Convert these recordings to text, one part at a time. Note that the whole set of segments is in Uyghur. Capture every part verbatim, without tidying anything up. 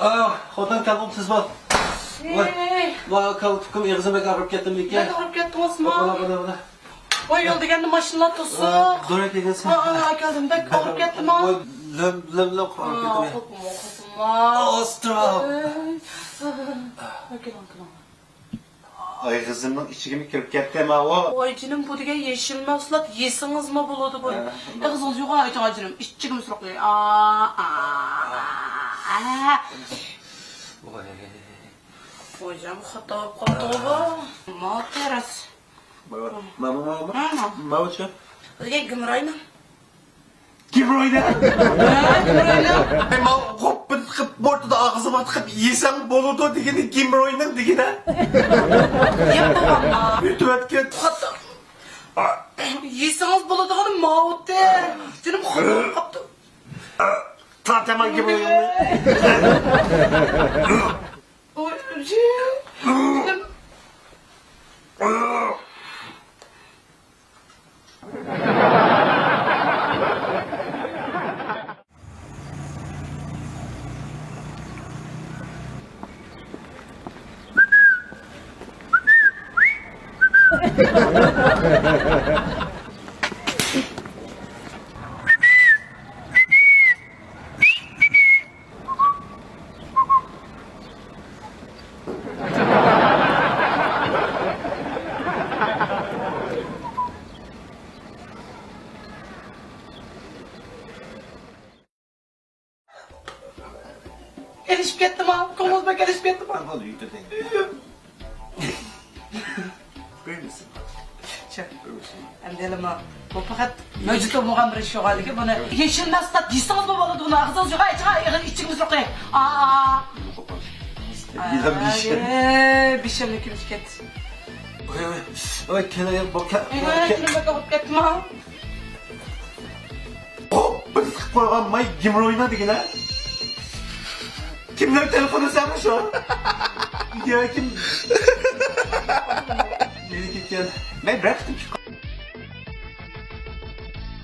ئاھ، خوتۇن كەلدىڭ، تېز بول. ۋاي، ۋاي، كالتۇكۇم، ئېغىزىم بەك ئاغرىپ كەتتىمىكىن. بەك ئاغرىپ كەتتىڭىزمۇ؟ بولا، بولا، بولا. ۋاي، يول دېگەندە ماشىنىلار توسۇق. ئاھ، دورا كەلگەنسەن. ئاھ، ئاھ، كەلدىم. بەك ئاغرىپ كەتتىمۇ؟ ۋاي، لۆم، لۆم، لۆم ئاغرىپ كەتتىم. قورقما، قورقما. ئاسترا. ئاھ، كېلىڭ، كېلىڭ. ئېغىزىمنىڭ ئىچىگىمۇ كىرىپ كەتتى ماۋۇ. ۋاي جېنىم، بۇ دېگەن يېشىل مەھسۇلات، يېسىڭىزمۇ بولىدۇ بۇنى. ھە. ئېغىزىڭىزنى يوغان ئېچىڭ جېنىم، ئىچىگىمۇ سۇرۇق. ئا، ئا، ئا. ۋاي. ۋاي جېنىم، خاتا بولۇپ قاپتۇ بۇ. ماۋۇ تېرىس. ماۋۇ، ماۋۇ، ماۋۇ، ماۋۇ. ھە، ماۋۇ. ماۋۇچۇ؟ بۇ دېگەن گېمروينىڭ. گېمروينىڭ؟ ھە، گېمروينىڭ. ئەي، ماۋۇ غوپپىنى تىقىپ، بورتىدا ئاغزىغا تىقىپ يېسەڭ بولىدۇ دېگىنى گېمروينىڭ دېگىنى. يەپ بولغانما؟ ئۆتۈۋەتكەن. يېسىڭىز بولىدىغىنى ماۋۇتى. جېنىم خاتا بولۇپ قاپتۇ. تارتىمەن گېمروينىڭنى. ئوي، جېنىم. كېلىشىپ كەتتىما؟ كۆڭلىڭىز بىلەن كېلىشىپ كەتتىما؟ بولدى، يۈتۈردى. قويمىسۇن. چىق. قويمىسۇن. ئەمدى ھېلىمۇ بۇ پەقەت مەۋجۇت بولمىغان بىر ئىش شۇغالىكى، بۇنى يېشىل مەھسۇلات دېسىڭىزمۇ بولىدۇ، بۇنى ئاغزىڭىز يوغان ئېچىڭ، ئىچىگىمىز سۇرۇق. ئا، ئا. بىشەمنى كېلىشىپ كەتتى. ۋاي، ۋاي، ۋاي، كېلەي، بۇ كە-، ئېي، كە-، كېلىمەك ئاغرىپ كەتتىما؟ قوپپىنى تىقىپ قويغان ماي گېمروينا دېگىنە. كىمنىڭ تېلېفونى سەن شۇ؟ يا كىم؟ مېنىكى ئىكەن. مەن بىر قېتىم چىققان.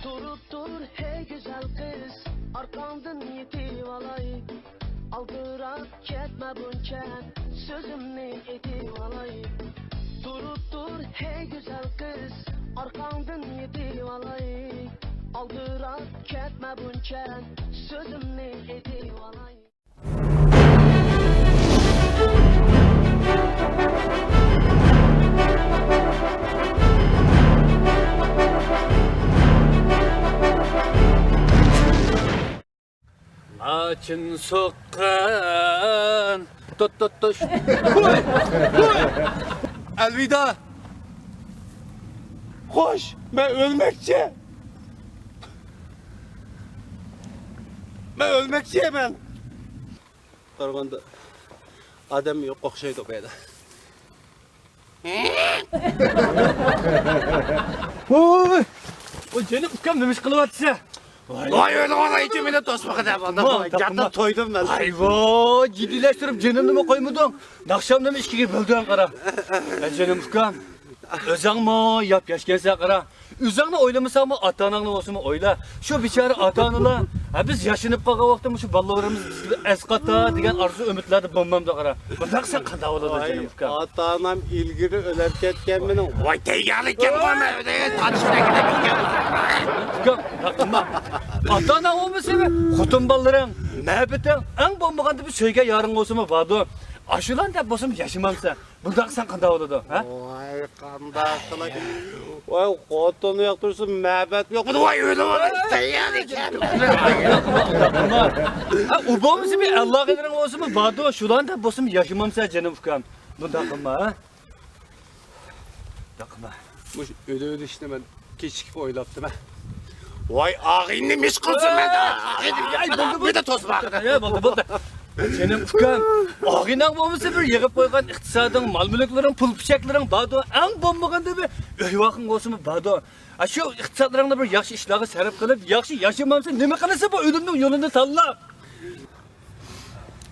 تۇرۇپ تۇر، ھەي گۈزەل قىز، ئارقاڭدىن يېتىۋالاي. ئالدىراپ كەتمە بۇنچە، سۆزۈمنى ئېيتىۋالاي. تۇرۇپ تۇر، ھەي گۈزەل قىز، ئارقاڭدىن يېتىۋالاي. ئالدىراپ كەتمە بۇنچە، سۆزۈمنى ئېيتىۋالاي. لاچىن سوققان. توت، توت، توش. ھوي! ھوي! ئەلۋىدا! خوش، مەن ئۆلمەكچى! مەن ئۆلمەكچى مەن! قارىغاندا ئادەم يوق ئوخشايدۇ بۇ يەردە. ۋوي! ۋوي، جېنىم ئۇكام، نېمە ئىش قىلىۋاتىسەن؟ ۋاي، ئۆلۈڭ، ئالايچۇ، مېنى توسمىغىن دەپ ئالدىم. تاپما، ۋاي، تاپما. جاتتا تويدۇم مەن. ۋاي، ۋوي، جىددىيلەشتۈرۈپ جېنىمنىمۇ قويمىدىڭ. ناخشامنىمۇ ئىككىگە بۆلدۈڭ، قارا. ئە، جېنىم ئۇكام، ئۆزۈڭمۇ ياپ-ياش كەلسەڭ، قارا. ئۆزۈڭنى ئويلىمىساڭمۇ، ئاتا-ئاناڭنى بولسىمۇ ئويلا. شۇ بىچارە ئاتا-ئانىلار، ھە، بىز ياشىنىپ قالغان ۋاقىتتا مۇشۇ بالىلىرىمىز بىز بىلەن ئەسقاتا دېگەن ئارزۇ-ئۈمىدلەردە بولمامدۇ، قارا. بۇنداق سەن قانداق بولىدۇ، ۋاي، جېنىم ئۇكام؟ ئاتا-ئانام ئىلگىرى ئۆلۈپ كەتكەن مېنىڭ. ۋاي، تەييارلىككەن بۇ مەن ئۆلۈپ كەتكەن. ئۇكام، ئاتا-ئاناڭ بولمىسا، خوتۇن بالىلىرىڭ، مەبىتىڭ، ئەڭ بولمىغاندا بىر سۆيگەن يارىڭ بولسىمۇ باردۇ. ئاشۇلارنى دەپ بولسىمۇ ياشىمامسەن. بۇنداق سەن قانداق بولىدۇ، ھە؟ ۋاي، قانداق قىلاي؟ ۋاي، خوتۇننى ياقتۇرسا مەبەت يوق. ۋاي، ئۆلۈۋالىدۇ، تەييار ئىكەن. ھە، ئۇ بولمىسا بىر ئەللاغىلىرىڭ بولسىمۇ باردۇ، شۇلارنى دەپ بولسىمۇ ياشىمامسەن جېنىم ئۇكام. بۇنداق قىلما، ھە؟ بۇنداق قىلما. مۇشۇ ئۆلۈۋېلىشنى مەن كېچىكىپ ئويلاپتىمەن. ۋاي، ئاغىنىم ئىش قىلسۇن مەندە. ئاغىنىم ئاي، بولدى، بولدى. بۇ يەردە توسما. ئاي، بولدى، بولدى. جېنىم ئۇكام، ئاغىنەڭ بولمىسا بىر يىغىپ قويغان ئىقتىسادىڭ، مال-مۈلۈكلىرىڭ، پۇل-پىچەكلىرىڭ باردۇ. ئەڭ بولمىغاندا بىر ئۆي-ۋاقىڭ بولسىمۇ باردۇ. ئاشۇ ئىقتىسادلىرىڭنى بىر ياخشى ئىشلارغا سەرپ قىلىپ، ياخشى ياشىمامسەن، نېمە قىلىسەن بۇ ئۆلۈمنىڭ يولىنى تاللاپ؟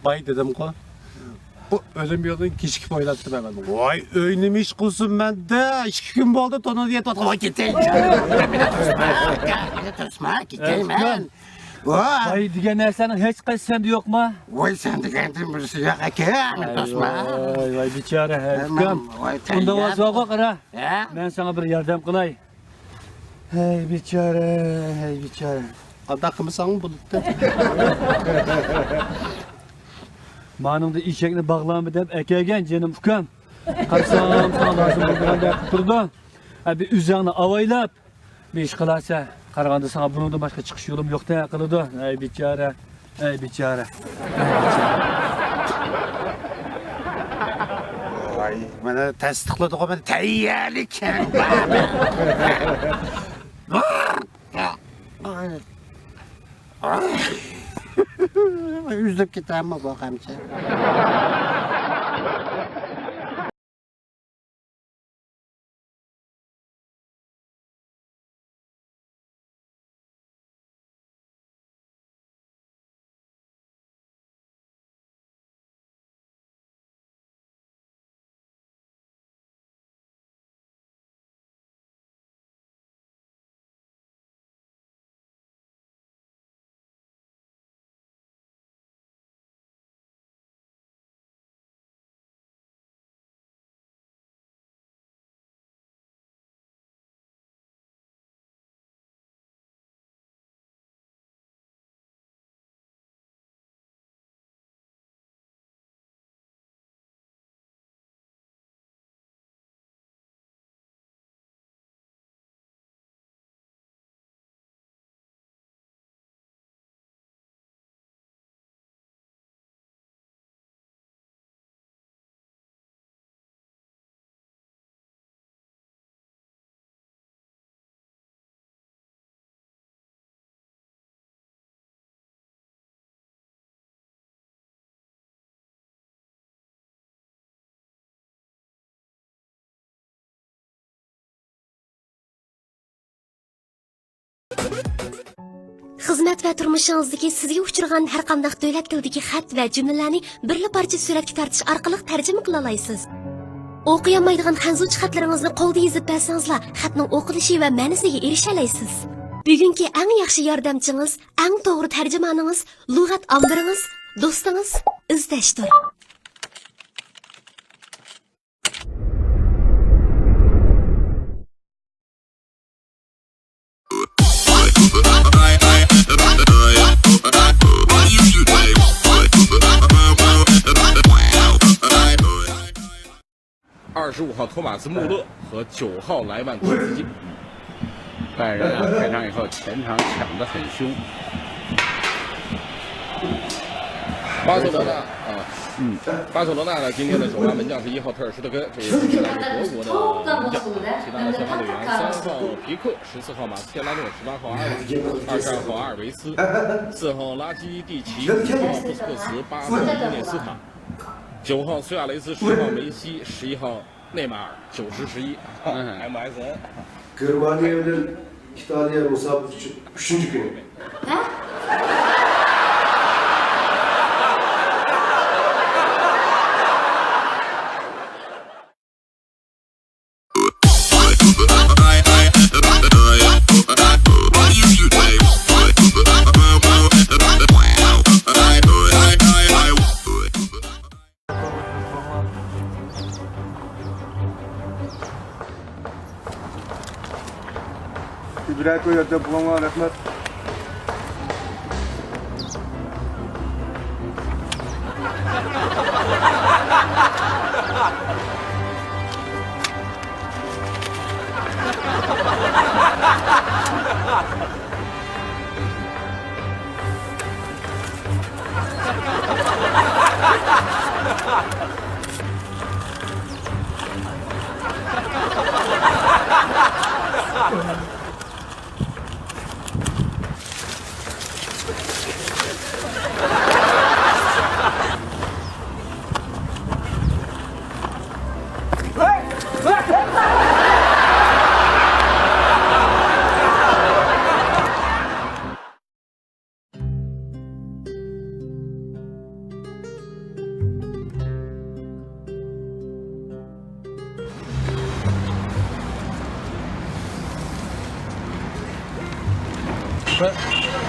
باي دېدىمغۇ، بۇ ئۆلۈم يولىنى كېچىكىپ ئويلاپتىمەن مەن. ۋاي، ئۆي نېمە ئىش قىلسۇن مەندە؟ ئىككى كۈن بولدى تونۇردا يېتىۋاتقان. ۋاي، كېتەي. مېنى توسما، مېنى توسما، كېتەي مەن. ۋاي! ۋاي دېگەن نەرسەنىڭ ھېچقايسىسى سەندە يوقما؟ ۋاي، سەن دېگەندىن بىرسى يوق ئاكا، مەن توسما. ۋاي، ۋاي، بىچارە، ھەي، ئۇكام. ئۇنداق بولسا بار، قارا. ھە؟ مەن ساڭا بىر ياردەم قىلاي. ھەي، بىچارە، ھەي، بىچارە. قانداق قىلمىساڭمۇ بولىدۇ. مانىڭدا ئېشەكنى باغلارمۇ دەپ ئەكەلگەن جېنىم ئۇكام. قارىسام، ساڭا لازىم بولىدىغاندەك قىلىپ تۇرىدۇ. ھە، بىر ئۆزۈڭنى ئاۋايلاپ، بىر ئىش قىلارسەن. قارىغاندا ساڭا بۇنىڭدىن باشقا چىقىش يولۇم يوقتەك قىلىدۇ. ئەي بىچارە، ئەي بىچارە. ۋاي، مانا تەستىقلىدىغۇ مانا تەييارلىك. ئۈزۈپ كېتەممۇ بۇ قامچى؟ خىزمەت ۋە تۇرمۇشىڭىزدىكى سىزگە ئۇچرىغان ھەرقانداق دۆلەت تىلىدىكى خەت ۋە جۈملىلەرنى بىرلا پارچە سۈرەتكە تارتىش ئارقىلىق تەرجىمە قىلالايسىز. ئوقۇيالمايدىغان خەنزۇچە خەتلىرىڭىزنى قولدا يېزىپ بەرسىڭىزلا، خەتنىڭ ئوقۇلۇشى ۋە مەنىسىگە ئېرىشەلەيسىز. بۈگۈنكى ئەڭ ياخشى ياردەمچىڭىز، ئەڭ توغرا تەرجىمانىڭىز، لۇغەت ئامبىرىڭىز، دوستىڭىز ئىزدەشتۇر.二十五号托马斯穆勒和九号莱万多茨基。拜仁啊，开场以后前场抢得很凶。巴塞罗那啊，嗯，巴塞罗那呢，今天的首发门将是一号特尔施特根，这也是来自德国的门将，其他的先发队员，三号皮克，十四号马斯切拉诺，十八号阿尔瓦，二十二号阿尔维斯，四号拉基蒂奇，五号布斯克茨，八号伊涅斯塔，九号苏亚雷斯，十号梅西，十一号 内马尔，九十十一，嗯。M S N。گېرمانىيە بىلەن ئىتالىيە مۇسابىقە ئۈچۈن ئۈچىنچى كۈنى. ھە؟ بىرەر كوي ياردەم قىلىڭلار، رەھمەت.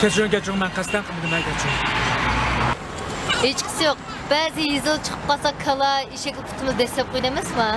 كەچۈرۈڭ، كەچۈرۈڭ، مەن قەستەن قىلمىدىم، ھە، كەچۈرۈڭ. ھېچقىسى يوق. بەزى ھېزىل چىقىپ قالسا، كالا، ئېشەكلەر پۇتىمىزدا دەسسەپ قويىدۇ ئەمەسما؟